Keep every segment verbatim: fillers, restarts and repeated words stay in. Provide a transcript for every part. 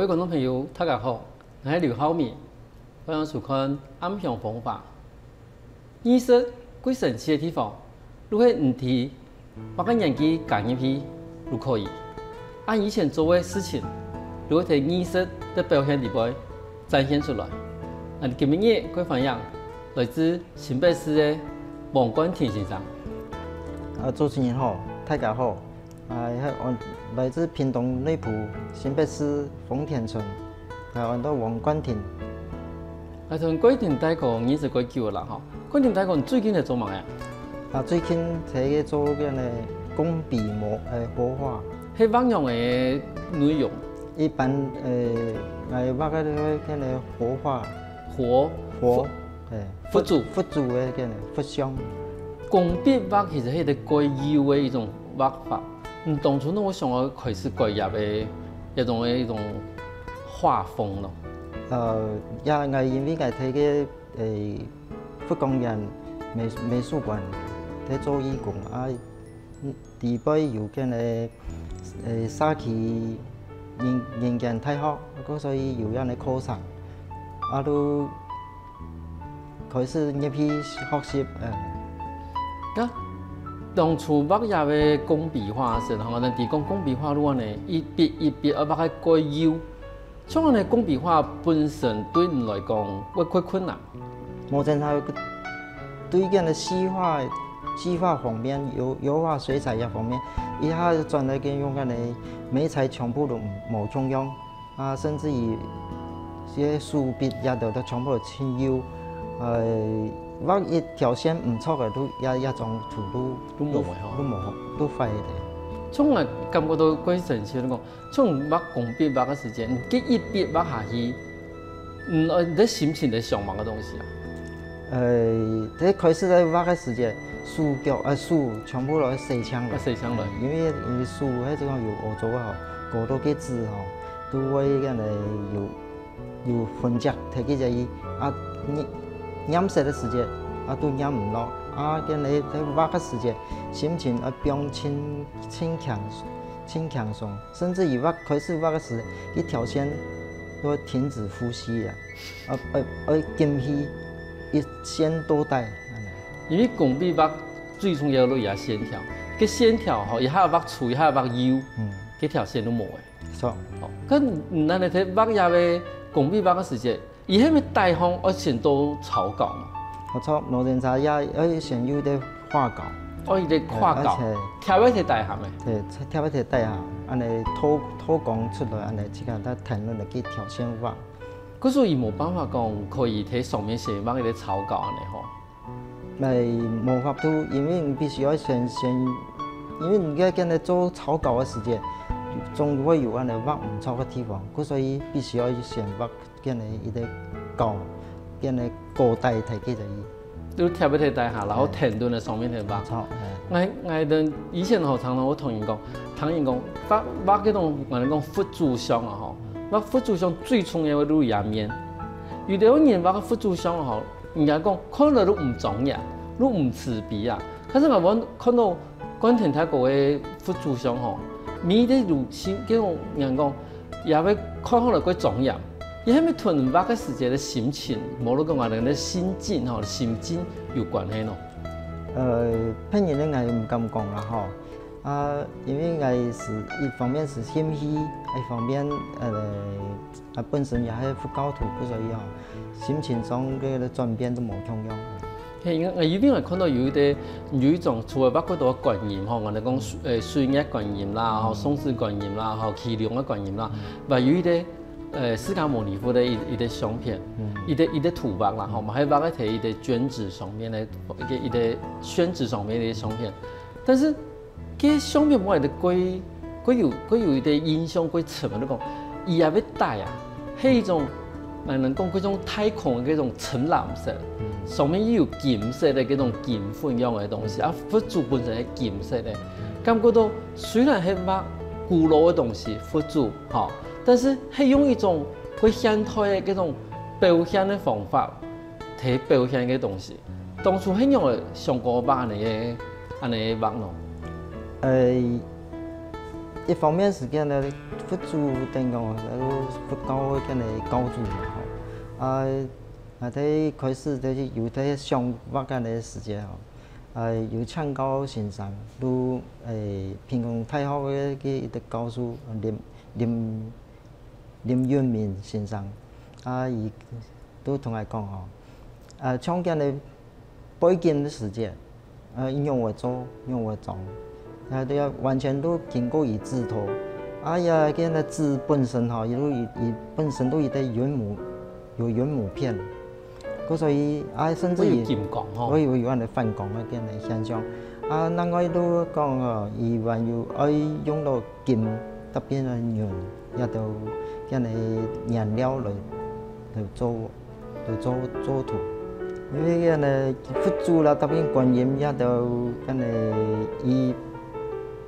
各位觀眾朋友，大家好，𠊎係劉浩明，歡迎收看《暗香風華》。藝術最神奇个地方，就係毋知麼个年紀加入去就可以，將以前做个事情，就會在藝術个表現裡背展現出來。啊，今晡日个歡迎來自新北市个王冠廷先生。啊，主持人好，大家好。 啊，𠊎安，來自屏東內埔新北市豐田村，𠊎安到王冠廷。𠊎同冠廷大哥認識較久了啦吼。冠廷大哥，你最近在做麼个啊？啊，最近在該做該个工筆模，呃，活畫。係畫仰个內容？一般，呃，𠊎畫个該个活畫。活？活，哎，佛祖。佛祖个該个佛像。工筆畫其實係一個較幼个一種畫法。 你當初仰會想愛開始改這个，這種个一種畫風咯？呃，也，𠊎因為𠊎在該，誒，佛光園美，美術館在做義工啊，裡背有該个，誒，社區人，人間大學，故所以有恁个課程，啊，就 開始入去學習，嗯。該當初畫這个工筆畫時，吼，𠊎等知講工筆畫就恁呢，一筆一筆愛畫个較幼。像恁呢工筆畫本身對你來講，會較困難？無，真係對該个細畫，細畫方面，油，油畫、水彩這方面，一下轉來該用該个媒材全部都無共樣。 啊，甚至於這手筆也都，都全部都盡幼，呃，畫一條線毋著个，都也，也種圖都，都無个吼。都無，都壞个。像𠊎感覺到較神奇，你講，像畫工筆畫个時節，你這一筆畫下去，嗯，呃，你个心情在想麼个東西啊？呃，在開始在畫个時節，手腳，呃，手全部都洗淨了。啊，洗淨了。因為，因為手該種有污糟个吼，過多个紙吼， 都會恁呢有，有痕跡，提起來啊，染，染色个時節啊，都染毋落啊，恁呢在畫个時節，心情啊放輕，輕輕，輕輕鬆，甚至於畫，開始畫个時，一條線都會停止呼吸啊，啊，啊，啊，撿起一線到底，恁呢。因為工筆畫最重要个也係線條，該線條吼，一下畫粗，一下畫幼，嗯。該條線就無个。 著。哦，該你，你恁呢在畫這个工筆畫个時節，佢係毋係底項愛先做草稿嘛？無著，老人家也愛先有个畫稿。哦，有个畫稿，哎，而且貼在該底下咩？對，貼在該底下，恁呢透，透光出來，恁呢自家再跈等該條線畫。故所以無辦法講可以在上面先畫一个草稿恁呢吼。 來，無法度，因為你必須愛先，先，因為你該，該恁呢做草稿个時節，總會有恁呢畫毋著个地方，故所以必須愛先畫恁呢一个稿，恁呢稿底提起來。就貼在該底下，然後嘿。跈等个上面去畫。無錯，嘿。𠊎，𠊎等以前吼，常常會同人講，聽人講，畫，畫該種，𠊎等講佛祖像啊吼，畫佛祖像最重要个就係這面。有兜人畫个佛祖像啊吼， 人家講看了都毋莊嚴，都毋慈悲啊。可是𠊎看，看到冠廷大哥个佛祖像吼，每一个路線，叫人講，也會看好了較莊嚴。佢係毋係同畫个時節个心情，無論講𠊎等个心境吼，心境有關係咯。呃，別人个𠊎毋敢講啦吼。 啊，因為𠊎係一方面係興趣，一方面，呃，啊，本身也係佛教徒，故所以吼，心情上个轉變都無共樣。嘿，因為𠊎有一擺看到有一个，有一種除了畫較多个觀音吼，𠊎等講水，呃，水月觀音啦，吼，嗯。送子觀音啦，吼，麒麟个觀音啦，嗯。還有一个，呃，釋迦牟尼佛个一，一个相片，嗯。一个，一个圖畫啦，吼，嘛還畫个係一个宣紙上面个，一个，一个宣紙上面个相片。但是 該相片𠊎个較，較有，較有一个印象較深个，就講，佢也會戴啊，係一種，哪能講，該種太空个該種深藍色，嗯。上面又有金色个該種金粉樣个東西，啊，佛祖本身係金色个，感覺到雖然係畫古老个東西，佛祖，吼，但是係用一種較現代个該種表現个方法，去表現个東西。 當初係仰會想過畫恁呢个，恁呢个畫呢？呃，一方面係講呢，佛祖等講，佛教个講个教主嘛吼。啊，啊，在開始就是有在想法个時節吼，啊，有請教先生，就誒，屏東大學个个一个教授林林林永明先生，啊，佢都同𠊎講吼，啊，像恁樣个背景个時節，啊，仰會做，仰會裝，啊，都要完全都經過佢指導。啊，也該个紙本身吼，佢都佢佢本身都有个原母，有原母片，故所以啊，甚至於會有金光吼。會有有恁个反光个恁个現象。啊，另外都講吼，佢還有愛用到金，特別个銀，也都恁个顏料來來做。 都做做圖。因為恁个佛珠啦，特別觀音也都恁个佢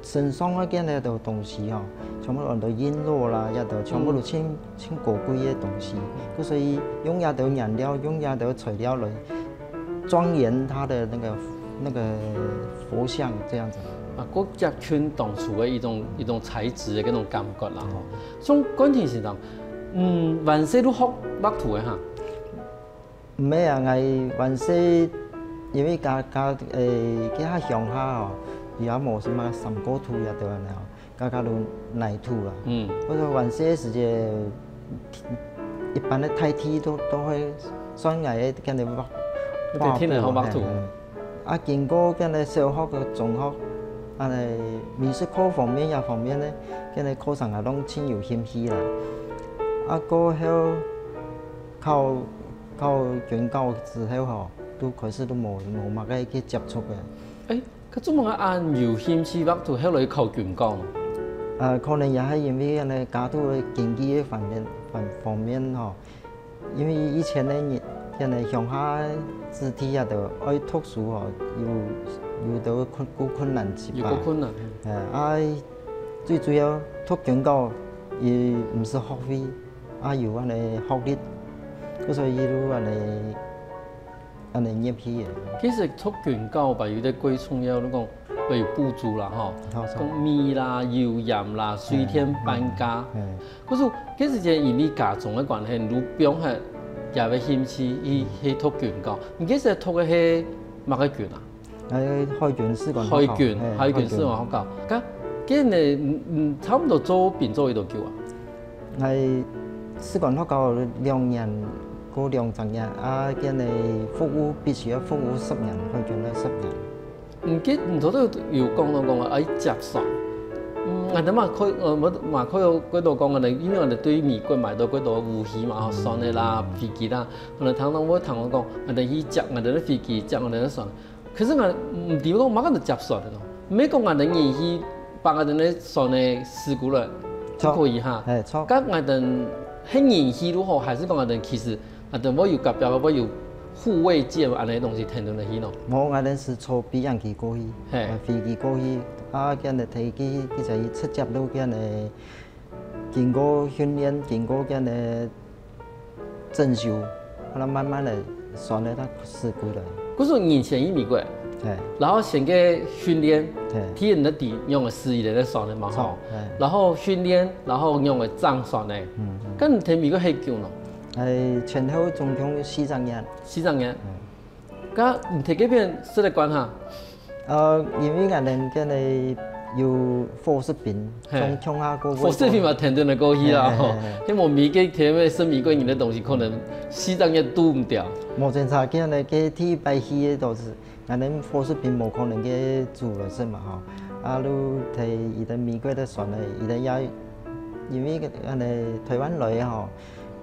身上个恁个都東西吼，全部都印落啦，也都全部都盡盡高貴个東西，故所以用這兜顏料，用這兜材料來莊嚴它的那個那個佛像這樣子。啊，過接近當初个一種一種材質个那種感覺啦吼。像冠廷先生，嗯，還細就學畫圖个哈。 毋係啊，𠊎還細，因為家家誒，佢較鄉下吼，佢也無麼个三角圖也對恁樣吼，家家都泥土啦。嗯。或者還細个時節，一般个大體都都會算𠊎个恁樣畫畫布啊。天天來學畫圖。啊，經過恁樣小學个中學，恁樣美術課方面這方面呢，恁樣課程啊，攏盡有興趣啦。啊，過後考 考軍校之後吼，都開始都無無麼个去接觸个。誒，該做麼个恁有興趣畫圖，後來考軍校？呃，可能也係因為恁樣家庭个經濟个方面方方面吼，因為以前呢，恁樣鄉下子弟啊，都愛讀書吼，有有兜困有困難一把。有个困難。誒，啊，最主要讀軍校，也毋使學費， 啊，有恁樣學歷，故所以就恁樣恁樣入去个。其實讀軍校吧，有个最重要，你講會有補助啦吼，好，好。講米啦、油鹽啦、水電、嗯，搬家。嗯，嗯。可是該時節因為家中个關係，你放下這个興趣去去讀軍校。你該時讀个係麼个軍啊？ 誒，海軍士官學校。海軍，嘿，海軍士官學校。該該呢，嗯嗯，差毋多做兵做幾多久啊？誒，士官學校兩年，過兩隻月，啊，該呢服務必須要服務十年，海軍个十年。嗯，該你頭頭有講到講啊，愛接船。嗯，𠊎兜嘛可以，呃，嘛嘛可以有幾多講啊，因為𠊎兜對美國買到幾多武器嘛，吼，船个啦、飛機啦，可能常常會聽我講，𠊎兜去接𠊎兜个飛機，接𠊎兜个船。 可是𠊎毋知講麼个人接船个咯，毋係講𠊎兜人去幫𠊎兜个船个事故了，就可以哈。著。嘿，著。該𠊎兜係人去就好，還係講𠊎兜其實𠊎兜會有隔壁會有護衛艦恁樣个東西跈等去咯？無，𠊎兜係坐飛行機過去，嘿。呃，飛機過去，啊，恁樣提去，去就直接到恁樣个 經過訓練，經過恁樣个整修，後來慢慢个船仔才駛過來。故所人先去美國，嘿。然後先个訓練，嘿。體驗得知仰般駛一隻船仔嘛吼，著，嘿。然後訓練，然後仰般掌船仔。嗯，嗯。該你在美國幾久呢？誒，前後總共四隻月。四隻月。嗯。 該你在該片食得慣哈？呃，因為𠊎兜該个有伙食兵，嘿。從鄉下過，伙食兵嘛，跈等來過去啦，吼。嘿，嘿，嘿。該無米个，跈等食米个人个東西，可能四隻月堵毋著。無真差，該个第一擺去个都係，𠊎兜伙食兵無可能个煮來食嘛，吼。啊，就提佢兜美國个船仔，佢兜也因為恁樣台灣來个吼，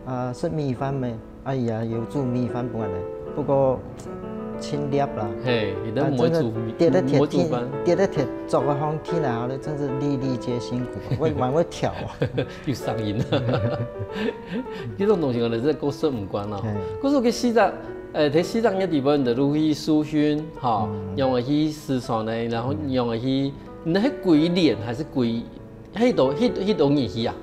啊，食米飯咩？啊，佢也有煮米飯分𠊎兜，不過盡澀啦。嘿，佢兜毋會煮米，啊，真个跌在鐵，毋會煮飯。跌在鐵桌个方天啊，真是粒粒皆辛苦，會，還會跳啊。有聲音。這種東西可能係過食毋慣啦。嘿。可是該四隻，呃，在四隻月底背，你就去受訓，吼，嗯。仰般去駛船仔，然後仰般去，你係幾年還係幾，幾多，幾，幾多年去啊？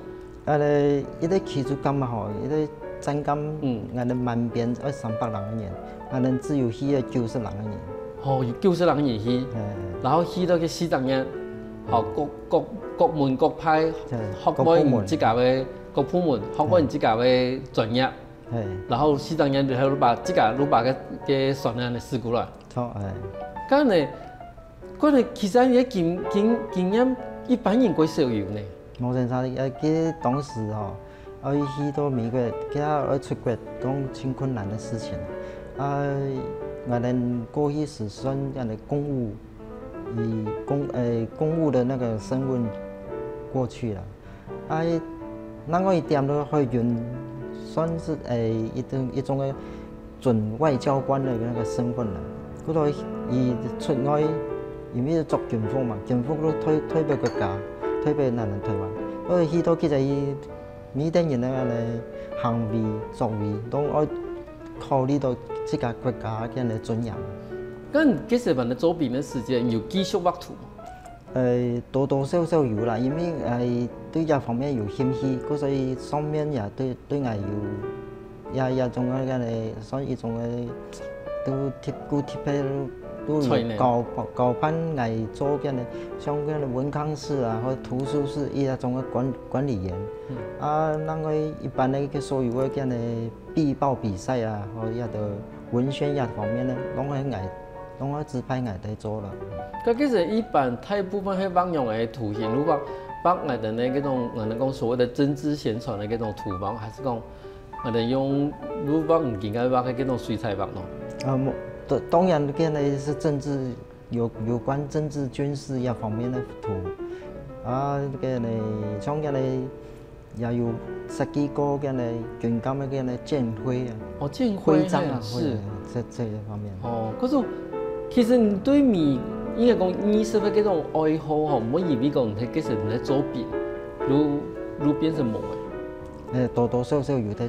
啊咧，一个起初工嘛吼，一个站崗，嗯。𠊎兜滿編愛三百零个人，𠊎兜只有去个九十零个人。吼，有九十零个人去，嘿。然後去到該四隻月，吼，各各各門各派，對學會你自家个各部門，學會你自家个專業，嘿，然後四隻月以後，你把自家你把个个選个試過來。著，哎。該呢，該呢，其實你个經經經驗一般人較少有呢。無先生，呃，其實當時吼，愛去到美國，佢愛出國，當盡困難个事情。啊，𠊎等過去係算恁樣个公務，以公呃公務个該个身份過去啦。啊，另外一點呢，海軍算係呃一種一種个準外交官个該个身份啦。故所以出外，因為著軍服嘛，軍服都代代表國家，代表咱个台灣。所以去到其實佢每個人个恁樣行為、作為，都愛考慮到自家國家个恁樣尊嚴。該你該時節个做兵个時間有繼續畫圖無？呃，多多少少有啦，因為呃對這方面有興趣，故所以上面也對對𠊎有也也種个恁樣算一種个，都特故特別都有才能交交辦𠊎做恁樣，像恁樣文康室啊，或圖書室一種个管管理員。啊，另外一般个所有个恁樣个壁報比賽啊，或者个文宣這方面呢，攏係𠊎，攏係指派𠊎在做啦。該其實一般大部分係畫仰个圖形，你畫畫𠊎等个該種，𠊎等講所謂个政治宣傳个該種圖畫，還係講𠊎等用你畫你應該畫个該種水彩畫呢？啊，無，當當然，該个係政治有有關政治軍事這方面个圖。啊，該个像該个也有設計過該个軍艦个該个艦徽啊，哦，艦徽徽章啊，係徽啊，這這一方面。哦，可是其實你對美，應該講藝術个該種愛好吼，毋好以為講你該時你在做兵，就就變成無个。呃，多多少少有在，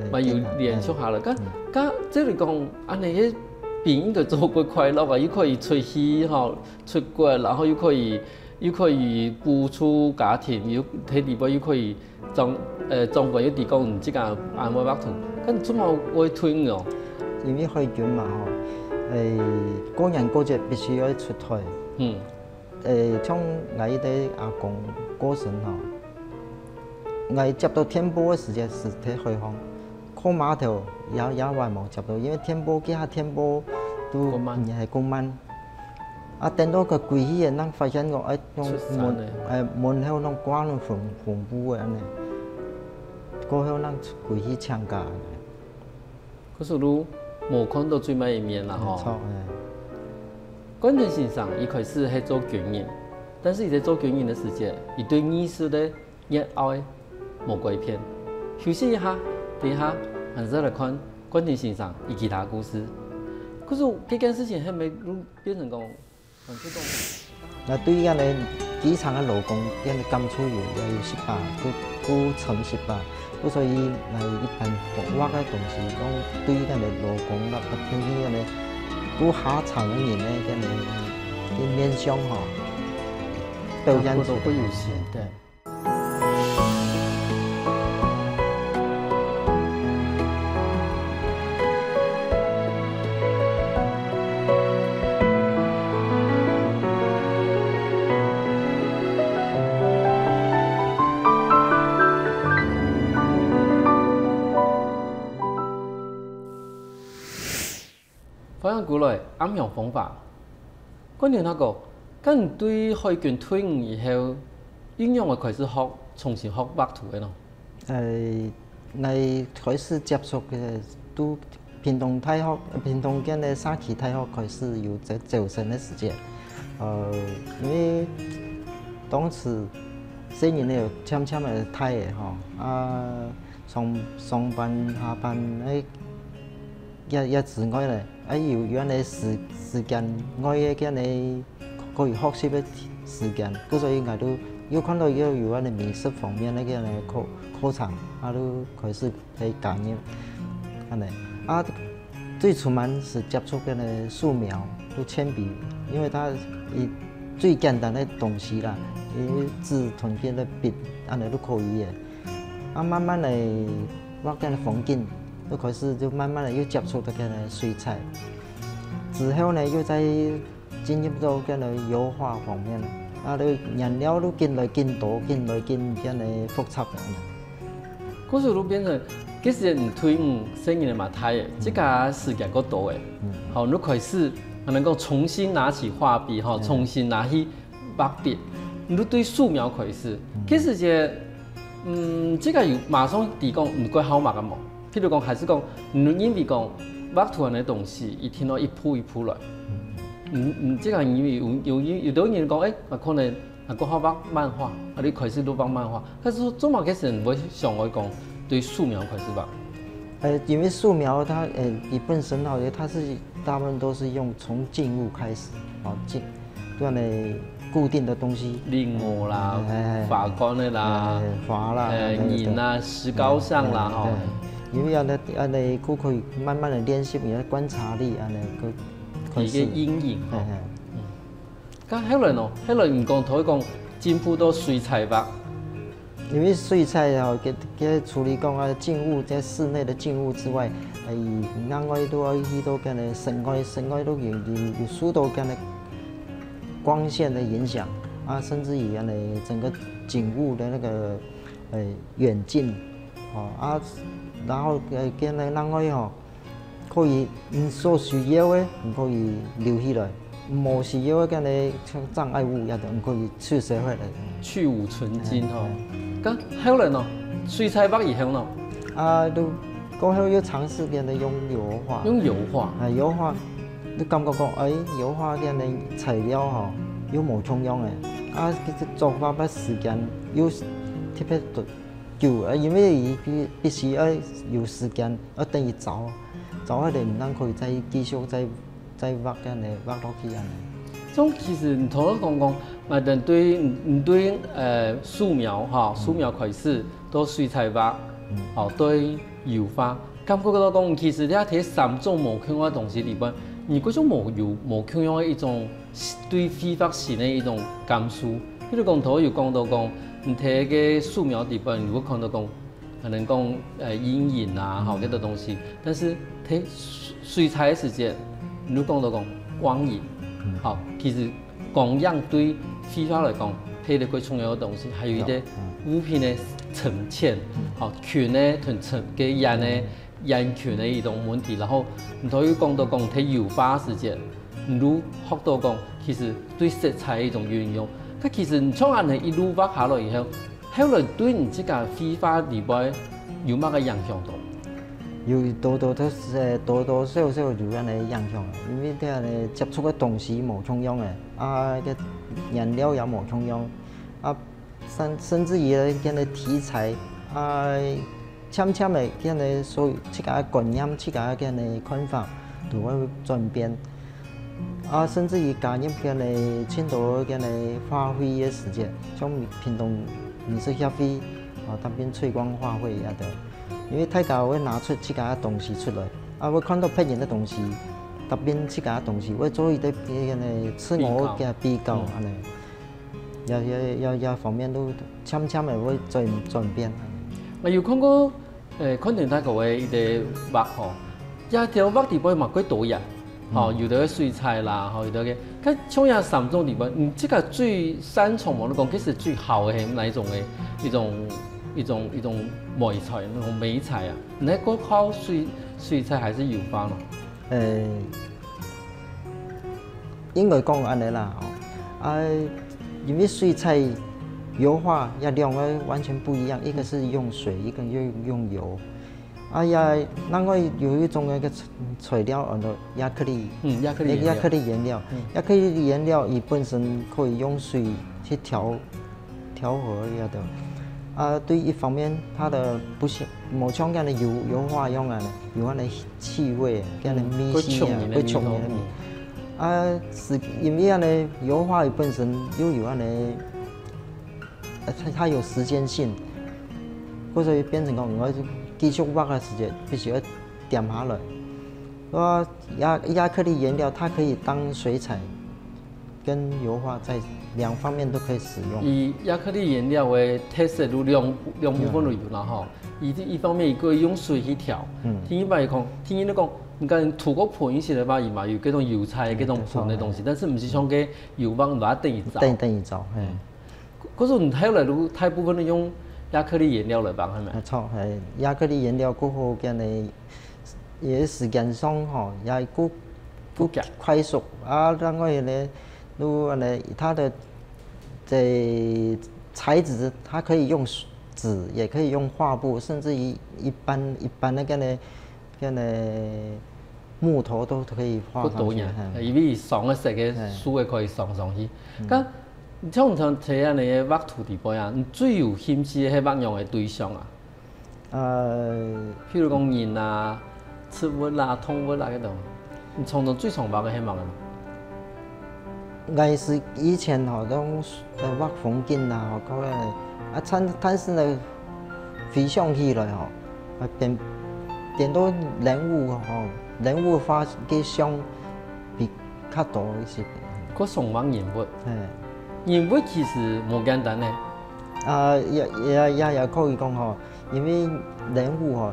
呃嘛有經常連續下來。該嗯該這裡講，恁樣个兵應該做過快樂啊，又可以出去吼，出國，然後又可以又可以補助家庭，又在裡背又可以長呃長官又提供你這個安慰畫圖，該你做麼會退伍哦？因為海軍嘛吼，誒，過年過節必須要出海。嗯，誒，像𠊎一個阿公過身吼，𠊎接到電報个時節係在海上，靠碼頭也也還無接到，因為電報，其他電報都過慢也係過慢。啊，等到佢歸去个，正發現講，哎，用出山門了，哎，門口攏掛了紅紅布个恁樣，過後正歸去請假。可是都無看到最尾一面啦吼。沒錯，哎。冠廷先生一開始係做軍人，但是佢在做軍人个時節，佢對藝術个熱愛無改變。休息一下，等一下，還係來看冠廷先生佢其他故事。可是這件事情還沒變成講，還係講那對於恁樣基層个勞工，恁樣甘蔗油也有十八，過過成十八，故所以𠊎一般畫个東西，攏對於恁樣勞工，那个天天恁樣過下層个人呢，恁樣个面相吼，表現出來。會有心。對。歡迎歸來，暗香風華。冠廷大哥，該你對海軍退伍以後，仰般會開始學，重新學畫圖个呢？呃，𠊎開始接觸个，對屏東大學，屏東縣个社區大學開始有招招生个時節。呃，因為當時細人仔有漸漸个大个吼，啊，上上班下班，哎，也也之外咧，啊，有有恁樣時時間，外个恁樣可以學習个時間，故所以𠊎都又看到又有恁樣美術方面个恁樣課課程，啊，都開始去加入，恁樣啊，最初嘛係接觸恁樣素描，都鉛筆，因為它伊最簡單个東西啦，伊紙同鉛个筆，恁樣都可以个。啊，慢慢个畫个風景，又開始就慢慢个又接觸到个水彩。之後呢，又再進入到个油畫方面。啊，都原料都緊來緊多，緊來緊緊个複雜个。故所就變成，其實你退伍，細人仔嘛大个，這个時間過多个，好，你就開始，可能講重新拿起畫筆，吼，重新拿起畫筆，你就對素描開始。其實這，嗯，這个有馬上提供，你過好嘛个無？譬如講，還是講，你認為講，畫圖案个東西，一定要一步一步來。嗯，嗯，這个因為有，有，有，有的人講，哎，啊，可能 啊，過後畫漫畫，啊，你開始就畫漫畫。但是做麼个人會想愛講對素描開始畫？呃，因為素描它，呃，你本身哈，它是大部分都是用從靜物開始，哦，靜，對呢，固定的東西，零五啦，哎，哎，哎，花罐的啦，哎，花啦，哎，那个，人啊，石膏像啦，哎，吼。哎，因為啊，那，啊，那，可以慢慢的練習你的觀察力啊，那个，一个陰影，吼。哎，哎。嗯。 該後來呢？後來你講，頭講進步到水彩畫。因為水彩哦，佢，佢除了講啊，靜物，在室內的靜物之外，哎，另外都要去到跟个室外，室外都有，有，有受到跟个光线的影响啊，甚至於呢，整个景物的那个，呃，远近，哦，啊，然后，呃，跟个另外哦， 可以，你所需要个，你可以留起來；無需要个，該个障礙物，也都你可以取捨下來。去蕪存菁吼。哎，哎。該後來呢？水彩畫以後呢？啊，都過後又嘗試跟个用油畫。用油畫？啊，油畫，你感覺講，哎，油畫个材料吼，又無共樣个。啊，其實做畫个時間又特別久，啊，因為佢必，必須要有時間，要等佢燥。 做好了，你正可以再繼續再，再畫恁呢，畫落去恁呢。種其實你頭先講講，啊，等對，你對，呃，素描哈，素描開始，到水彩畫，嗯。吼，對油畫，感覺到講，其實這三種無共樣个東西裡背，你各種無有無共樣个一種對繪畫新个一種感受。譬如講，頭有講到講，你在个素描裡背，你會看到講， 可能講，呃，陰影啊，吼，這个東西。但是在水，水彩个時節，你就講到講光影，嗯。吼，其實光影對繪畫來講，係一个最重要个東西，還有一个，對，嗯。物品个深淺，嗯。吼，群个同層个人个，嗯。人群个一種問題。然後你頭又講到講，在油畫時節，你就學到講，其實對色彩个一種運用。但其實你像恁呢一路畫下來以後， 後來對你自家繪畫裡背有麼个影響到？有多多少，呃，多多少少有恁呢影響，因為這樣呢接觸个東西無共樣个，啊，个顏料也無共樣，啊，甚，甚至於呢，這樣个題材，啊，漸漸个，這樣个所有自家个觀念、自家个這樣个看法，都會轉變。 啊，甚至於加入該个盡多該个畫會个時節，像屏東美術協會，啊，當兵翠光畫會也得，因為大家會拿出自家个東西出來，啊，會看到別人个東西，搭配自家个東西，會做一个該个自我个比較，比較。嗯。恁呢。也，也，也，也方面都漸漸个會轉，轉變。𠊎有看過 呃，看到大哥个一个畫吼，這條畫裡背嘛幾多樣，吼，嗯。有个水彩啦，吼，有个，該像這三種裡背，你自家最擅長無？你講其實最好个係哪一種个，一種，一種，一種美彩，那種美彩啊？你係較靠水，水彩還係油畫呢？呃， 應該講恁呢啦，吼。啊，因為水彩、油畫這兩个完全不一樣，一个是用水，一个用，用油。啊，也另外有一種那个材，材料，安到亚克力，嗯，亚克力颜料。那个亚克力颜料，嗯。亚克力颜料，伊本身可以用水去调 调和了的。啊，对一方面，它的不是，无像样的油，油画样啊，有那个气味，这样的味道啊，嗯，会冲你的味道。会冲你的味道。啊，是因为那个油画本身又有那个，呃，它，它有时间性，或者变成讲，我继续画的时间，必须要点下来。啊，亚，亚克力颜料它可以当水彩， 跟油画在两方面都可以使用。以亚克力颜料为特色，有两，两部分都有啦吼。一，一方面，伊可以用水去调。嗯。第一摆讲，第一个讲，你看塗過盆一些个話，佢嘛有這種油彩、這種盆个東西，但是毋係像該油畫畫等於走。等等於走，嘿。可是你後來都大部分都用亞克力顏料來畫，係咪？沒錯，嘿，亞克力顏料過後，跟呢也時間上吼，也過過快速啊，另外呢，如果呢，它的这材质，它可以用纸，也可以用畫布，甚至於一般一般的跟呢跟呢木头都可以畫上去。不多呀，因為上个色个樹个可以上上去。該像像這樣个畫圖底背啊，你最有興趣个係畫樣个對象啊？呃，譬如講人啊、植物啦、動物啦該種，你常常最常畫个係麼个？ 𠊎係以前吼，都呃畫風景啦，吼，各个啊，但但是呢，回想起來吼，啊變變到人物吼，人物畫个像比較多一些。个上畫人物，嘿，人物其實無簡單呢。啊，也也也也可以講吼，因為人物吼，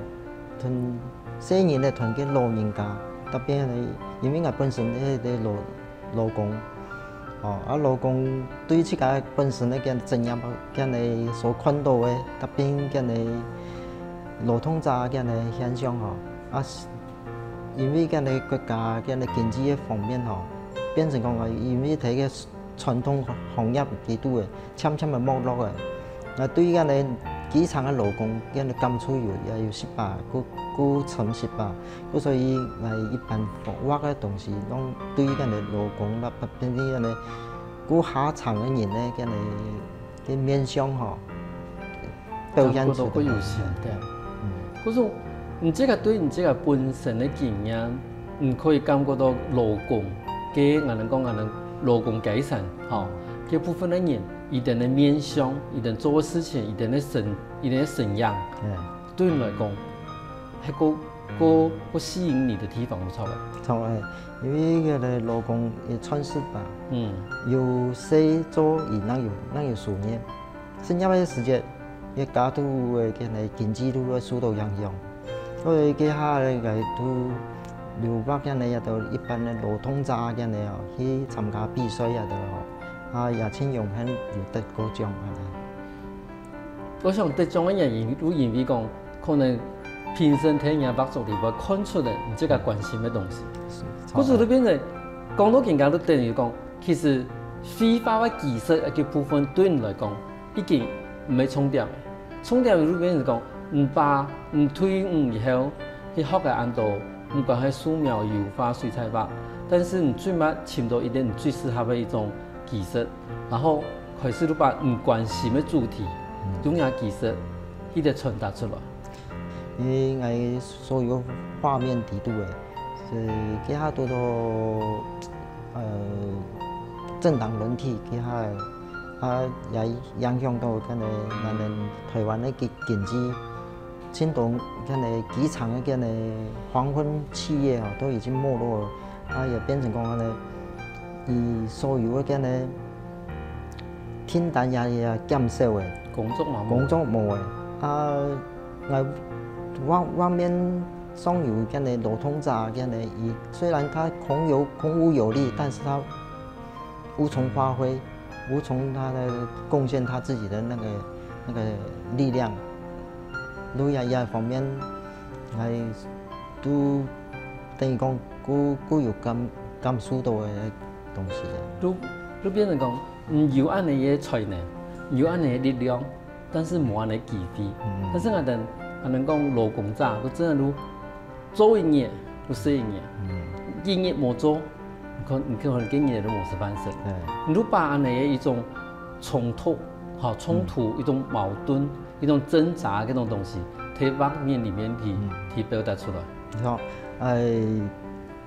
同細人咧同个老人家，特別呢，因為𠊎本身係个老老公，哦，啊老公對自家本身个个職業，个个所看到个，特別个个勞動者个个現象吼，啊，因為个个國家个个經濟个方面吼，變成講啊，因為在个傳統行業基礎个，漸漸个沒落个。啊對个个基層个勞工，个个感觸有也有失敗，過過深失敗。 故所以𠊎一般畫个東西，攏對个个勞工啦，特別个个過下層个人个个个面相吼，表現出來。感覺到過有心，對。可是你這个對你這个本身个經驗，你可以感覺到勞工，个𠊎等講𠊎等勞工階層，吼，个部分个人，佢等个面相，佢等做个事情，佢等个神，佢等个神樣，嗯，對你來講，還過過過吸引你的地方有錯个。錯个，因為个个勞工也算失敗，嗯，有事做，佢哪有哪有事業，失業个時節，个家庭个个經濟都會受到影響。所以這下个都留白个个也都一般个勞動者个个哦，去參加比賽也都哦，啊也盡榮幸有得過獎啊。 我想得獎个原因，就因為講，可能評審在你个畫作裡背看出來你自家關心个東西。故所就變成，講到今个就等於講，其實繪畫个技術个部分對你來講，已經毋係重點。重點就變成講，你把你退伍以後，去學个恁多，毋管係素描、油畫、水彩畫，但是你最尾尋到一點你最適合个一種技術，然後開始就把你關心个主題，用這技術，一直傳達出來。因為𠊎所有畫面底肚个，所以這下都到呃政黨輪替，這下啊也影響到个个咱台灣个經經濟，盡多个个基層个个黃昏企業吼，都已經沒落了。 啊也變成講呢，佢所有个个訂單也也減少个，工作嘛，工作無个。啊，𠊎畫畫面上有个个勞動者个个，佢雖然他空有空無有力，但是他無從發揮，無從他的貢獻他自己的那個那個力量。路亞亞方面，還都等於講，佢佢有感感受到个東西啊。就就變成講，嗯，有恁樣个才能，有恁樣个力量，但是無恁樣个機會。但是𠊎等𠊎等講勞工者，佢真个就做一日就死一日，一日無做，你可你可能今日都無食飯食。你就把恁樣个一種衝突，吼衝突，一種矛盾，一種掙扎个該種東西，在畫面裡面去去表達出來。你看，呃，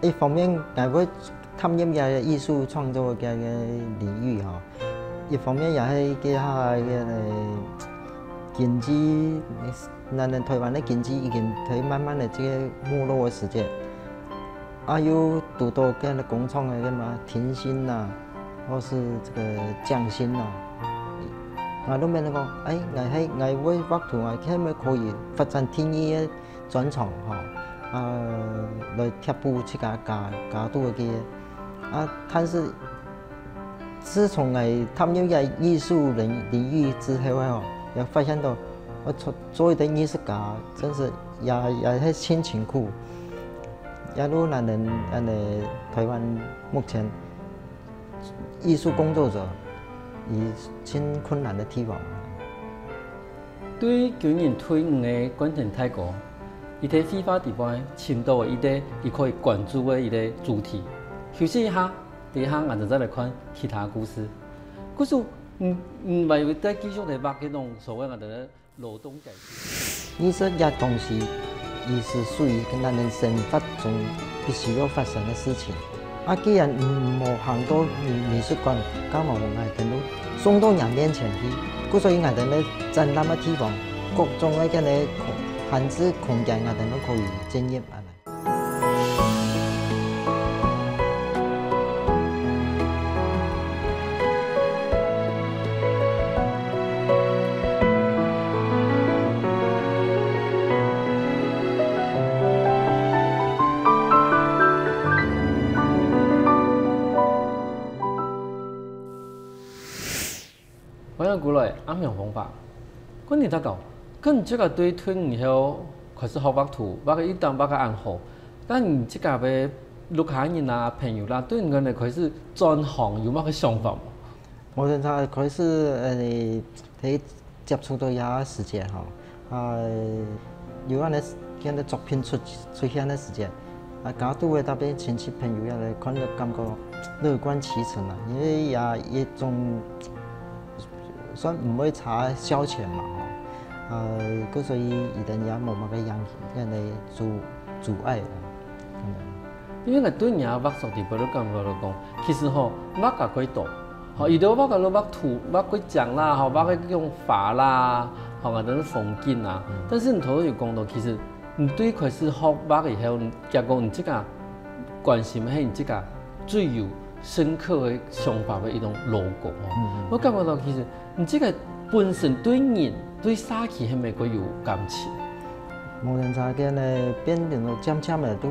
一方面，𠊎會踏入个藝術創作个个領域吼，一方面也係个下个經濟，咱咱台灣个經濟已經在慢慢个這個沒落个時節，啊又堵到个工廠个个嘛停薪啊，或是這個降薪啊，𠊎都變成講，哎，𠊎係𠊎會畫圖，𠊎係毋係可以發展第二个專長吼，啊，來貼補自家家家肚个个。啊，但是自從𠊎踏入這藝術領領域之後哦，也發現到，我做做一個藝術家，真是也也係盡辛苦，也有難人恁呢，台灣目前藝術工作者，佢盡困難个地方。對舊年退伍个冠廷大哥，佢在繪畫底背尋到一個佢可以關注个一個主題。休息一下，等一下𠊎等再來看其他故事。故事，嗯，嗯，還有再繼續來畫該種所謂个勞動階級。藝術這東西，佢係屬於跟咱人生活中必須要發生个事情。啊，既然你無行到美美術館，幹嘛𠊎等都送到人面前去？故所以𠊎等个展覽个地方，各種个恁呢空閒置空間，𠊎等都可以進入恁呢。歡迎歸來，阿明方法。冠廷大哥，看你這個對退伍後開始學畫圖，畫个一旦畫个恁好，該你這個个屋下人啊、朋友啦，對你个開始轉行有麼个想法無？𠊎正常開始，呃，在接觸到這個世界吼， 啊，有恁呢恁呢作品出出現个時節，啊，家肚个特別親戚朋友也來看了感覺樂觀其成啊，因為也一種算毋會差消遣嘛，吼。啊，故所以佢等也無麼个影響，恁呢阻阻礙啦。嗯。因為𠊎對你个畫作裡背都感覺到講，其實吼，畫家蓋多， 吼，有兜畫个都畫圖，畫骨架啦，吼，畫个這種花啦，吼，啊，等風景啊。嗯。但是你頭先有講到，其實你對開始學畫以後，你結果你自家關心个係你自家最有深刻个想法个一種路過，吼。嗯，嗯。𠊎感覺到其實你自家本身對人、對社區係毋係較有感情？無論啥个呢，變成了漸漸个都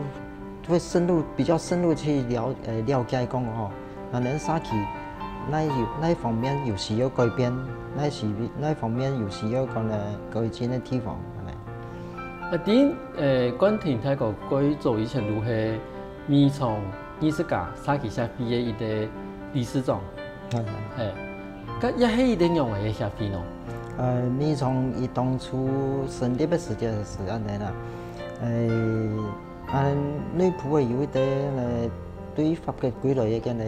會深入，比較深入去了，呃，了解講吼， 啊，恁呢社區哪有哪方面有需要改變，哪需哪方面有需要講呢改進个地方，恁呢。啊，對，呃，冠廷大哥蓋早以前就係美創藝術家社區協會个一個理事長。嗯。係，該也係一個仰般个協會呢？呃，美創佢當初成立个時節係恁呢啦，呃， 啊，內埔个有一個呢，對法國歸來个該個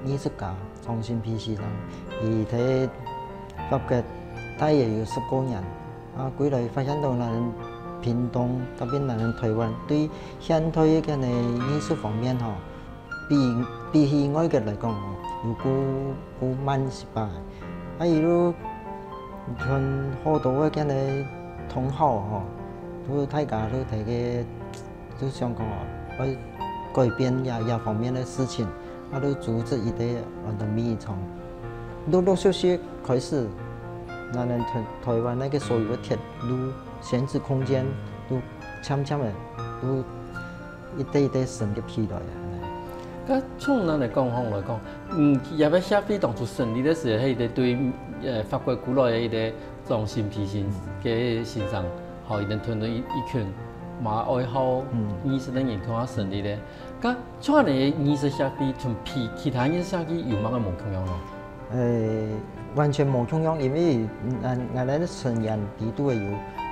藝術家張新皮先生，佢在法國待了有十過年，啊，歸來發現到咱屏東，特別咱台灣對現代个該個藝術方面吼，比比起外國來講吼，有較較慢一些。啊，佢就同好多个該個同好吼，都大家都在該 就想講哦，愛改變這這方面个事情，啊，就組織一個安到美創。陸陸續續開始，咱台台灣該個所有个鐵路、閒置空間，都漸漸个都一個一個成立起來啊。該從咱來講吼來講，嗯，這個協會當初成立个時候，係一個對呃法國歸來个一個張新皮先个先生，吼，佢等團隊一一群嘛愛好藝術个人共下成立个。該像恁呢个藝術協會同其其他藝術協會有麼个無共樣呢？呃，完全無共樣，因為嗯，𠊎等个成員裡肚有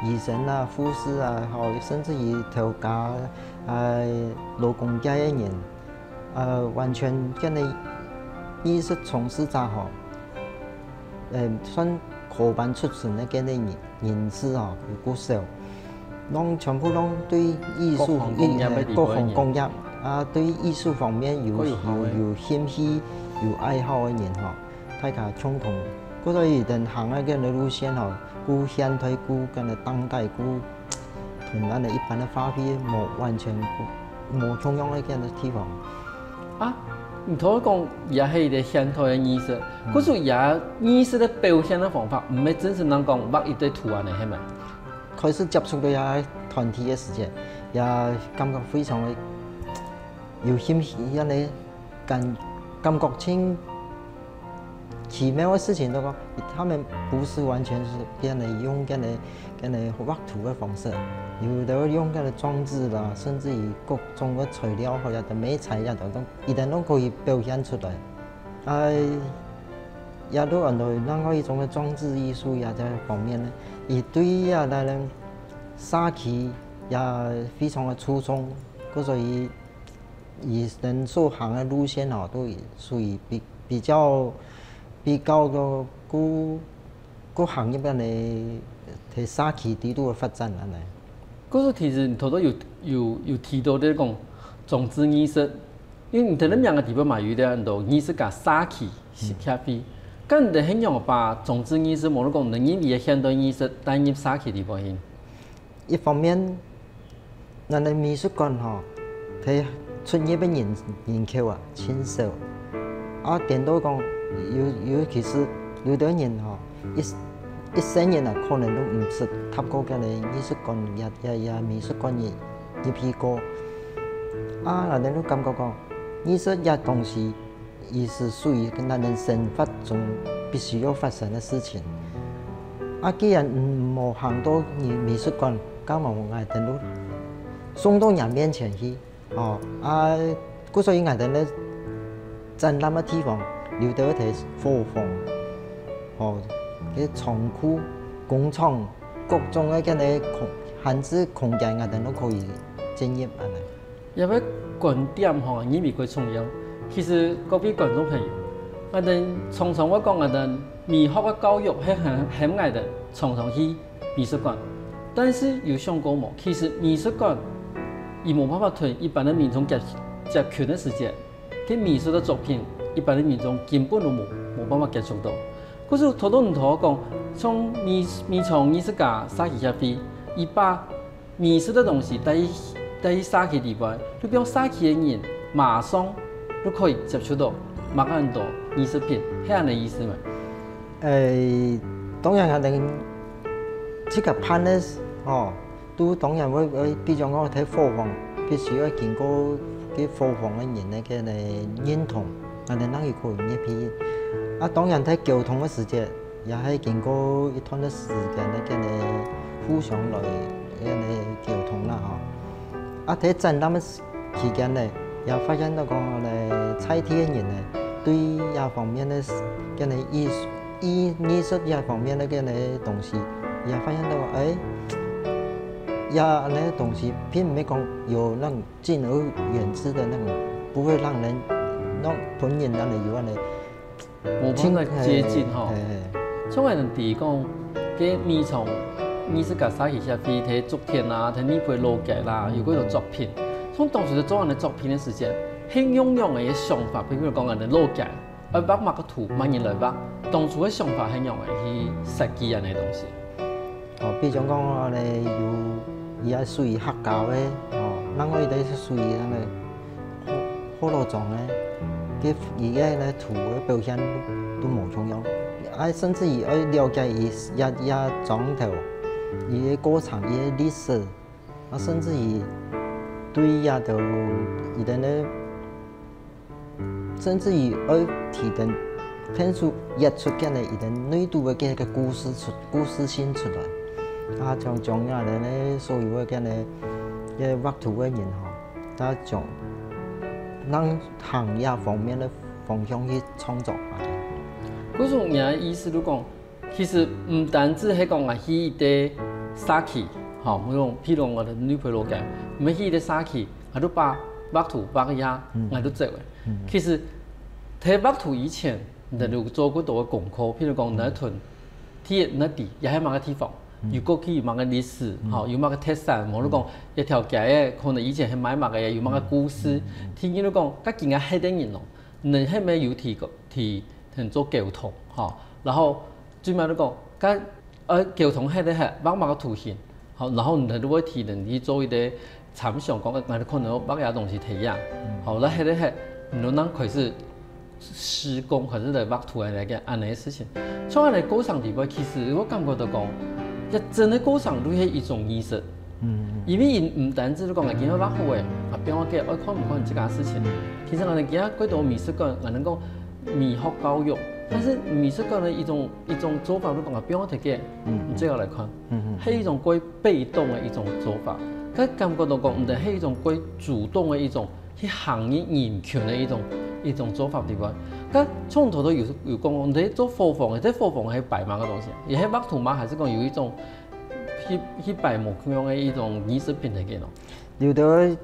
醫生啊、護士啊，吼，甚至於頭家、啊，勞工界个人，呃，完全跟該藝術從事者吼，呃，算科班出身个該個人人士吼，有較少。攏全部攏對藝術、各行各業个地方个人。各行各業啊，對藝術方面有有有興趣、有愛好个人吼，大家共同，故所以等行个該個路線吼，較現代、較跟个當代、較同咱个一般个花費無完全無無共樣个該個地方。啊，你頭先講也係一個現代个藝術，嗯。可是也藝術个表現个方法，毋係真正能講畫一個圖案个，係無？開始接觸到這團體个時節，也感覺非常个有興趣，恁呢感感覺真奇妙个事情，就講他們不是完全是恁呢用恁呢恁呢畫圖个方式，有兜用恁呢裝置啦，甚至於各種个材料，或者係媒材也都，一定都可以表現出來。啊，也都安到另外一種个裝置藝術也在方面呢，佢對也來呢，社區也非常个注重，故所以佢等所行个路線吼，都屬於比比較比較个，个个行業恁呢，在社區底肚个發展恁呢。故所其實你頭頭有有有提到這講裝置藝術，因為你在這名个地方嘛有一個很多藝術家社區協會，該你等係仰般把裝置藝術，無論講你認為个現代藝術帶入社區地方去？一方面，咱个美術館吼，佢出入个人人口啊，真少。啊，顛倒講，尤尤其是有兜人吼，一一生人啊，可能都毋識踏過該个藝術館，也也也美術館入入去過。啊，𠊎等都感覺講，藝術這東西， 佢係屬於咱人生活中必須要發生个事情。啊，既然毋無行到美美術館，該無𠊎等都送到人面前去，吼，啊，故所以𠊎等个展覽个地方，有兜係伙房，吼，該倉庫、工廠，各種个該个空閒置空間，𠊎等都可以進入恁呢。 這個觀點吼，認為較重要。其實各位觀眾朋友，𠊎等常常會講𠊎等美學个教育係喊喊𠊎等常常去美術館，但是有想過無？其實美術館佢無辦法同一般个民眾接接近个時節，該美術个作品，一般个民眾根本都無無辦法接觸到。故所頭頭你同𠊎講，像美美創藝術家社區協會，佢把 美術个東西帶去帶去社區裡背，就變社區个人馬上就可以接觸到麼个恁多藝術品，係恁呢意思無？誒，當然𠊎等自家辦个吼，都當然會會，比如講在伙房，必須愛經過該伙房个人个該个認同，𠊎等正有可能入去。啊，當然在溝通个時節， 也係經過一段个時間个該个互相來个該个溝通啦吼。啊，在展覽个期間呢，也發現到講呢，在地个人呢，對這方面个該个藝術、藝藝術這方面个該个東西，也發現到，誒，這恁呢東西並毋係講有那種敬而遠之的那種，不會讓人讓分人讓人有恁呢 無辦法接近吼。嘿，嘿。像𠊎等知講，該美創藝術家社區協會在竹田啊，在內埔老街啦，有幾多作品。像當初在做恁呢作品个時節，係仰般个想法，比如講𠊎等老街，愛畫麼个圖，麼人來畫，當初个想法係仰般去設計恁呢東西。 哦，比如講呢，有，佢也屬於客家个，哦，另外一個係屬於該个學學老庄个，佢佢个呢圖个表現都無共樣。啊，甚至於愛了解佢這這庄頭，佢个過程，佢个歷史，啊，甚至於對這兜佢等个 甚至於愛提等，𢯭手挖出該个佢等內肚个該个故事出故事性出來。啊，將將𠊎等个所有个該个个畫圖个人吼，大家將讓行業方面个方向去創作啊。故所你个意思就講， 其實毋單止係講𠊎去一個社區，吼，比如講，譬如講𠊎等內埔老街，毋係去一個社區，𠊎就把畫圖畫一下，𠊎就走了。其實，在畫圖以前，你就做過多个功課，譬如講，你同地理，你知，這係麼个地方，有過去有麼个歷史，吼，有麼个特產，無就講一條街仔，可能以前係賣麼个，有麼个故事，聽見就講，該今下係个人咯，你係毋係有提過提 同做溝通，吼。然後最尾就講，該呃溝通係个係畫麼个圖形，好，然後你就會提人去做一個參詳，講，呃，𠊎可能畫个東西係樣，好，那係个係，你就能開始施工，開始來畫圖个那個恁呢个事情。像恁呢過程裡背，其實我感覺到講，這真个過程就係一種藝術。嗯，因為佢毋單止就講啊，今日畫好誒，啊，放下去，愛看毋看自家事情。其實𠊎等今日幾多美術館，𠊎等講美學教育，但是美術館的一種一種做法，就講啊，放下去，嗯，你最好來看，嗯嗯，係一種過被動的一種做法。佢感覺到講，毋得係一種過主動的一種去行入人群的一種一種做法，對不對？佢從頭到有有講，你做伙房的，這伙房係擺麼个東西啊？也係畫圖嗎？還是講有一種去去擺無共樣的一種藝術品來个咯？有的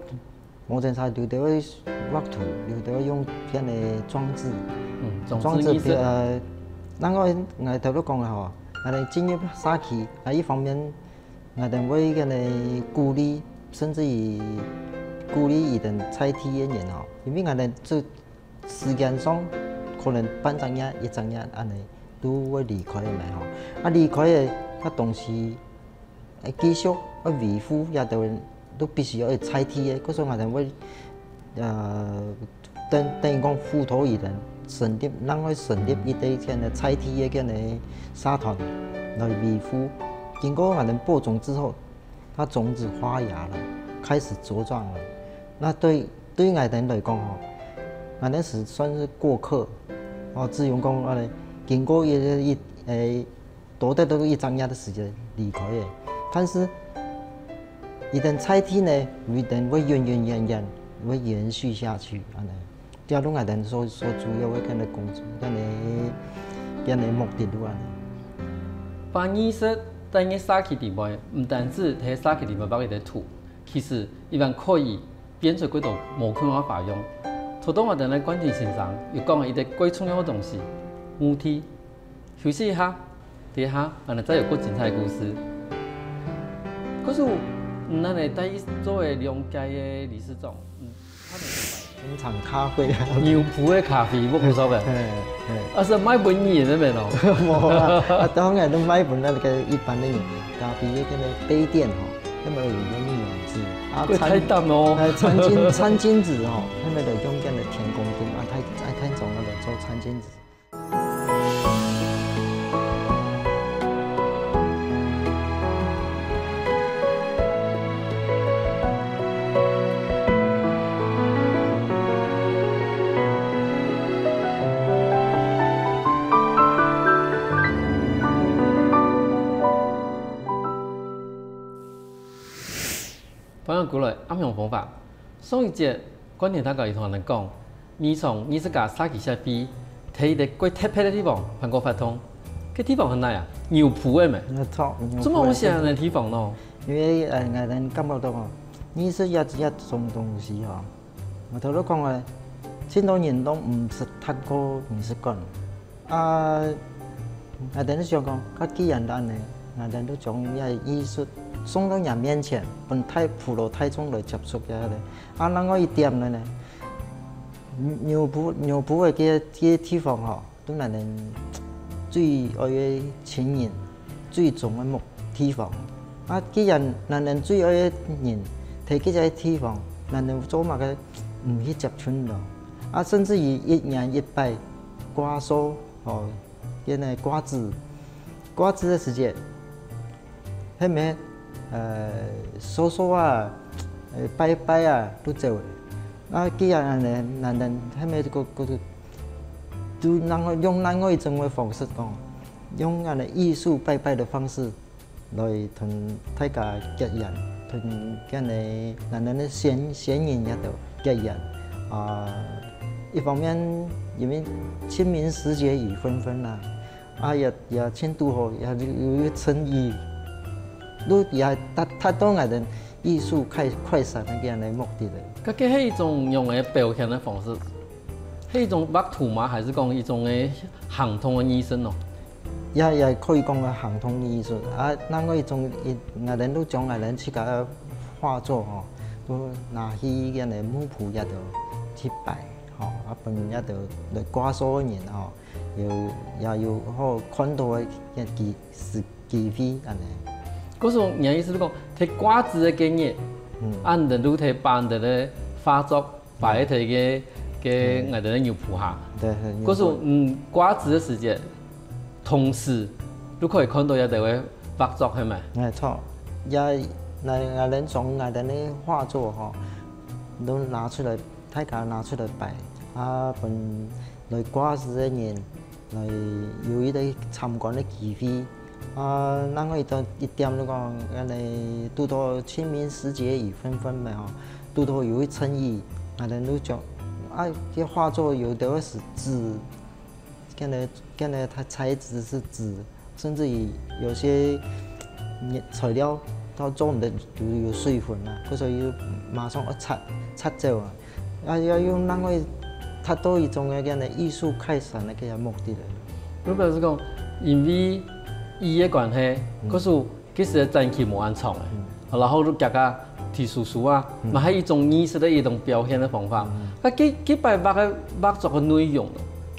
無正常，有的會畫圖，有的會用這樣的裝置，嗯，裝置裝置藝術。呃，然後𠊎頭都講了吼，𠊎等進入社區，啊，一方面𠊎等會恁呢鼓勵，甚至於鼓勵佢等在地个人吼，因為𠊎等這時間上可能半隻月、一隻月恁呢都會離開个嘛吼。啊，離開个，佢東西愛繼續愛維護，也都都必須要愛在地个，故所𠊎等會，呃，等等於講輔導佢等成立，另外成立一個恁呢在地个恁呢社團來維護。經過𠊎等播種之後，它種子發芽了，開始茁壯了。那對對𠊎等來講吼，𠊎等是算是過客，哦，只用講啊，經過一一誒，多得都一隻月的時間離開誒，但是佢等在地呢，佢等會永永遠遠會延續下去，恁呢。 這就𠊎等所所主要个恁呢工作，恁呢恁呢目的就恁呢。把藝術帶入社區裡背，毋單止在社區裡背畫一個圖，其實佢還可以變出幾多無共樣个花樣。頭先𠊎等个冠廷先生有講到一個最重要个東西，目的。休息一下，等一下，𠊎等再有更精彩个故事。可是，嗯，恁呢帶佢做个兩屆个理事長，嗯， 現場咖啡啊。牛埔个咖啡，我毋曉得。嘿，嘿。啊，係賣分你个咩咯？無啊，啊，當然都賣分那個一般的人，咖啡那個杯墊吼，那麼有一個名字啊，這太淡哦。哎，餐巾，餐巾紙吼，那麼就用這樣的天公巾啊，太，太，太重要了，做餐巾紙。 歡迎過來，暗香風華。上一節，冠廷大哥有同𠊎等講，你從藝術家社區協會，在一個過特別个地方辦過活動。該地方係哪啊？牛埔个咩？沒錯，牛埔个。做麼个會選該地方呢？因為，呃，𠊎等感覺到吼，藝術這這種東西吼，𠊎頭先講个，盡多人都毋識讀過美術館。 啊，𠊎等就想講，啊，既然恁呢，𠊎等就將這藝術送到人面前，分大，普羅大眾來接觸一下咧。啊，另外一點呢，牛埔，牛埔个這，這地方吼，都𠊎等最愛个親人，最重个目，地方。啊，既然𠊎等最愛个人，在這个地方，𠊎等做麼个毋去接近咯？啊，甚至於一年一擺， 掛數，吼，該个掛紙，掛紙个時節，係無，呃，掃掃啊，呃，拜拜啊，都走了。啊，既然恁呢，恁呢，係無个个，都能夠用另外一種个方式講，用恁呢藝術拜拜个方式 來同大家結緣，同該个𠊎等个先，先人也都結緣。啊，一方面因為清明時節雨紛紛啦，啊，也，也盡堵好，也有，有一陣雨，都也達，達到𠊎等藝術開，開展个該个目的咧。該个係一種仰般个表現个方式？係一種畫圖嗎？還係講一種个行動个藝術咯？ 也，也可以講个行動藝術。啊，另外一種，𠊎，𠊎等都將𠊎等自家个畫作吼，都拿去該个木埔該兜去擺，吼，啊，分該兜來掛數个人吼，有，也有好看到个機，機會恁呢。故所，你个意思係講，在掛紙个該日，嗯。啊，你等都在把你等个畫作 擺在該个，嗯。𠊎等个牛埔下。對，對，故所，牛埔。嗯，掛紙个時節，同時都可以看到這兜个畫作，係無？哎，著。也， ，𠊎𠊎等將𠊎等个畫作吼，都拿出來，大家拿出來擺，啊，分來掛紙个人，來有一個參觀个機會。啊，另外一點一點就講，恁呢堵到清明時節雨紛紛嘛吼，堵到有一誠意，𠊎等就將，啊，這畫作有兜係紙， 跟个跟个它材質係紙，甚至於有些材料到做毋得有有水分啊，故所以馬上愛拆拆走啊，啊要用另外達到一種个跟个藝術開展个个目的了。就表示講，因為雨个關係，故所 其實个展期無恁長个，然後就夾个提手手啊，嘛係一種藝術个一種表現个方法。該幾幾擺畫个畫作个內容，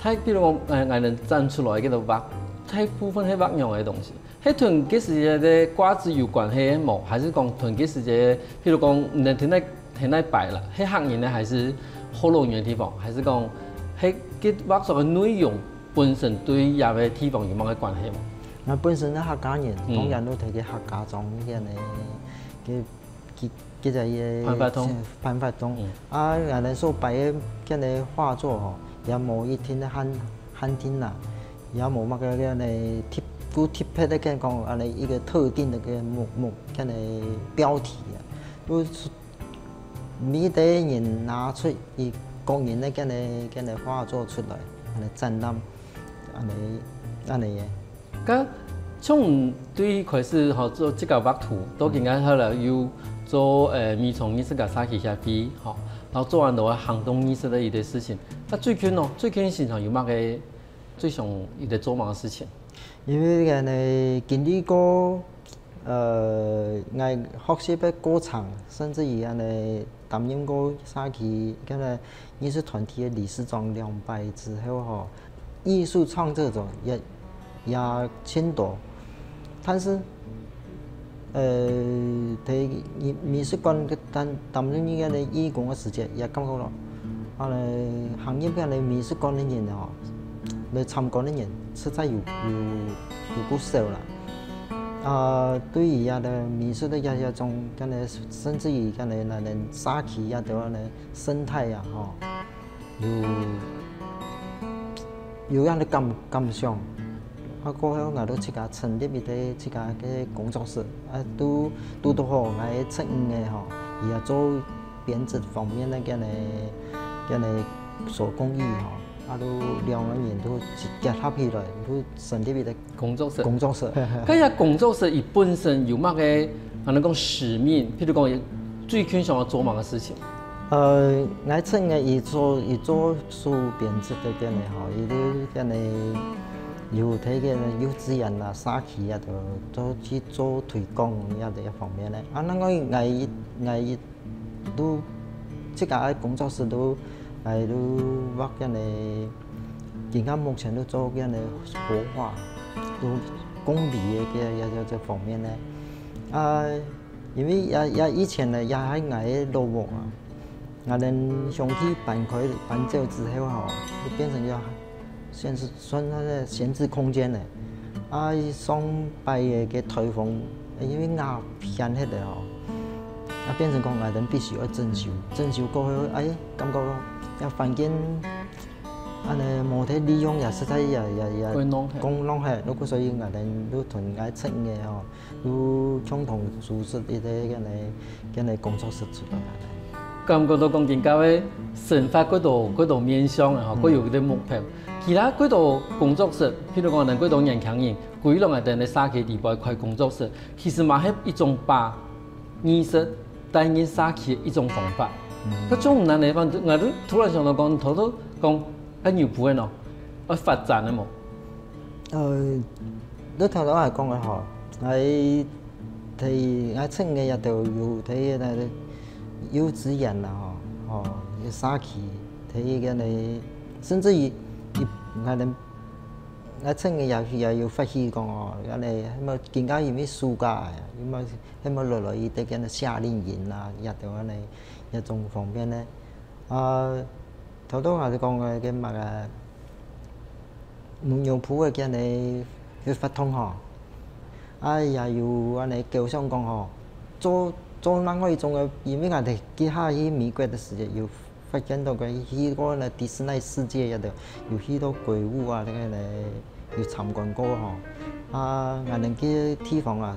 大比如講，𠊎𠊎等展出來个畫，大部分係畫樣个東西，係同該時个掛紙有關係無？還係講同該時个，譬如講，你等停在停在擺了，係客人呢，還係學老人个地方，還係講，係該畫作个內容本身對這个地方有麼个關係無？ 𠊎本身係客家人，當然都在該客家庄該呢，該該該隻个辦法中，辦法中。啊，𠊎等所擺个該呢畫作吼，也無一定个限限定啦，也無麼个該呢特故特別个跟講恁呢一個特定个該目目該呢標題啊，都係每個人拿出佢個人个該呢該呢畫作出來，恁呢展覽，恁呢恁呢个。 該從對開始吼做自家畫圖，到今下後來又做誒美濃藝術家社區協會吼，然後做恁多行動藝術个一個事情。該最近哦，最近身上有麼个最想一個做麼个事情？因為恁呢經歷過呃𠊎學習个過程，甚至於恁呢擔任過社區該呢藝術團體个理事長兩擺之後吼， 藝術創作者也也盡多，但是呃在美美術館个擔擔任一個个義工个時節，也感覺咯，啊來行入該个美術館个人吼，來參觀个人實在有有有不少啦。啊，對於這个美術个這這種，該呢甚至於該呢咱等社區這兜个生態啊吼， 有有恁个感感想。啊，過後𠊎都自家成立一個自家个工作室，啊，都都都好，𠊎个侄女个吼，佢也做編織方面个該呢該呢手工藝吼，啊，都兩個人都結合起來，都成立一個工作室。工作室。該个工作室佢本身有麼个，恁呢講使命，譬如講，最近想要做麼个事情？ 呃，𠊎曾个一做一做書編輯个个呢吼，一直个呢有在个幼稚園啊、社區啊，都都去做推廣啊這一方面呢。啊，另外𠊎𠊎都自家个工作室都，𠊎都畫个呢，今下目前都做个呢国画，都工笔个个个个方面呢。啊， 因為也也以前呢，也係𠊎个老屋啊，𠊎等兄弟搬開搬走之後吼，就變成一個閒置，算係閒置空間呢。啊，上擺个个颱風，因為瓦掀忒了吼，啊，變成講𠊎等必須愛整修，整修過後，哎，感覺講，這環境，恁呢無忒利用也實在也也也會弄忒。講弄忒，所以𠊎等就同𠊎侄女个吼， 就共同組織一個恁呢恁呢工作室出來恁呢。感覺到講今下个生活幾多幾多面向啊，吼，各有佢个目標。其他幾多工作室，譬如講咱幾多年輕人，歸攏愛在社區裡背開工作室，其實嘛係一種把藝術帶入社區个一種方法。該種毋難个方，𠊎就突然想到講，頭頭講愛有部分哦，愛發展个無？ 呃，你頭頭來講个吼，𠊎在𠊎曾个也都有在該幼稚園啦吼，吼，个社區，在該个，甚至於，𠊎等，𠊎曾个也也有發起講哦，恁呢，該麼今下因為暑假啊，該麼該麼落落去在該个夏令營啊，也都恁呢，這種方面呢，啊，頭頭還係講个該麼个。 牛埔个該个活動吼，啊也有恁呢構想講吼，做做另外一種个，因為𠊎兜這下去美國个時節，有發現到个去過該迪士尼世界該兜，有去到鬼屋啊，該个呢，有參觀過吼。啊，𠊎兜个地方啊，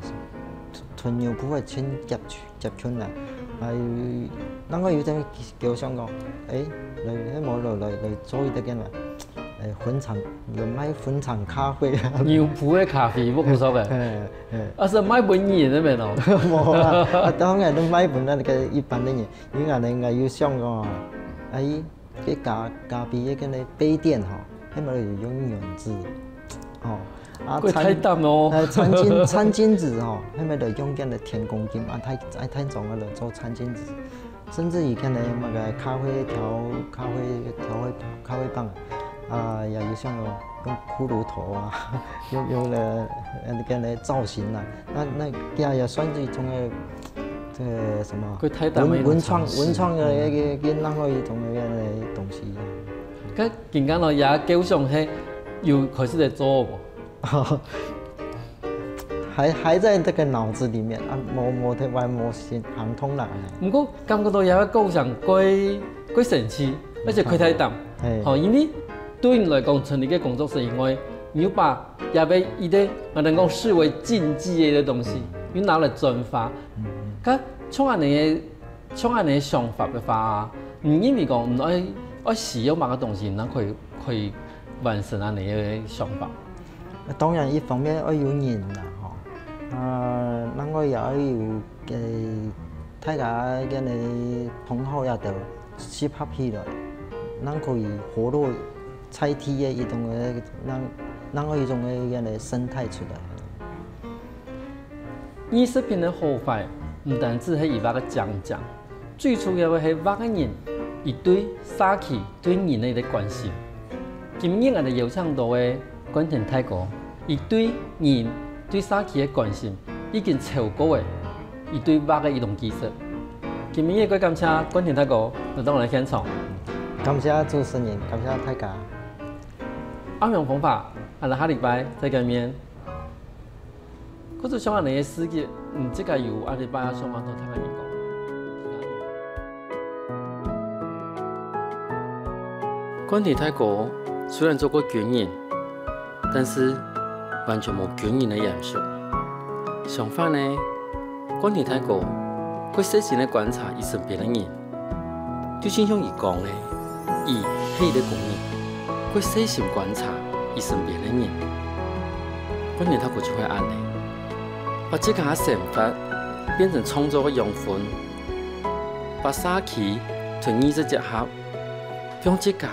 同牛埔个盡接近接近啦。啊，有另外有兜叫想講，誒，來，該無來來來做一隻个嘛，誒，分享，來賣分享咖啡啊。牛埔个咖啡，毋錯个。誒誒。啊，係賣分人个咩咯？無啊，啊，當然都賣分那個一般个人，因為𠊎兜應該有想講，哎，這咖咖啡个該个杯墊吼，係無有用原子，吼，啊，會太淡哦。呃，餐巾餐巾紙吼，係無就用該个天公金啊，太太太重个來做餐巾紙。 甚至於該个那個咖啡調咖啡調味咖啡棒，啊，也有像用骷髏頭啊，用用了呃該个造型啊，那那這也算是一種个這个什麼會太大的一種文文創尝试文創个一个一个另外一种个东西。該今刚咯，也夠想係有開始在做無？还还在这个脑子里面啊，没没太完没行行通了。毋過感覺到也个構想過過神奇，而且過太淡。哎，好，因為對你來講，成立个工作室以外，你又把也被一个我能夠視為禁忌的東西，又拿來轉化。該像恁呢个像恁呢个想法个話，你認為講，你愛愛使用麼个東西，你可以可以完成恁呢个想法？当然一方面要有人啦，吼，啊，另外也要有个大家个个同好也都集合起来，能可以活络在地个一种个，让让一种个个生态出来。艺术品个好坏，毋單止係一个个獎獎， 最重要个係畫个人，佢對社區、對人个个關心。今日𠊎兜邀請到个冠廷大哥，佢對人、對社區个關心已經超過个佢對畫个一種技術。今日也過感謝冠廷大哥來到𠊎兜現場。感谢主持人，感谢大家。暗陽風華，𠊎兜下禮拜再見面。 可是像恁呢个事業，你自家有恁呢把想法同大家講。冠廷大哥雖然做過軍人，但是完全無軍人个嚴肅。相反呢，冠廷大哥會細心个觀察佢身邊个人， 就親像佢講个，佢係一个工人，會細心觀察佢身邊个人。冠廷大哥就會恁呢，把自家个生活變成創作个養分，把社區同藝術結合，讓自家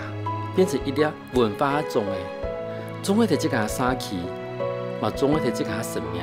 變成一粒文化个種仔，種仔在自家个社區，嘛種仔在自家个生命。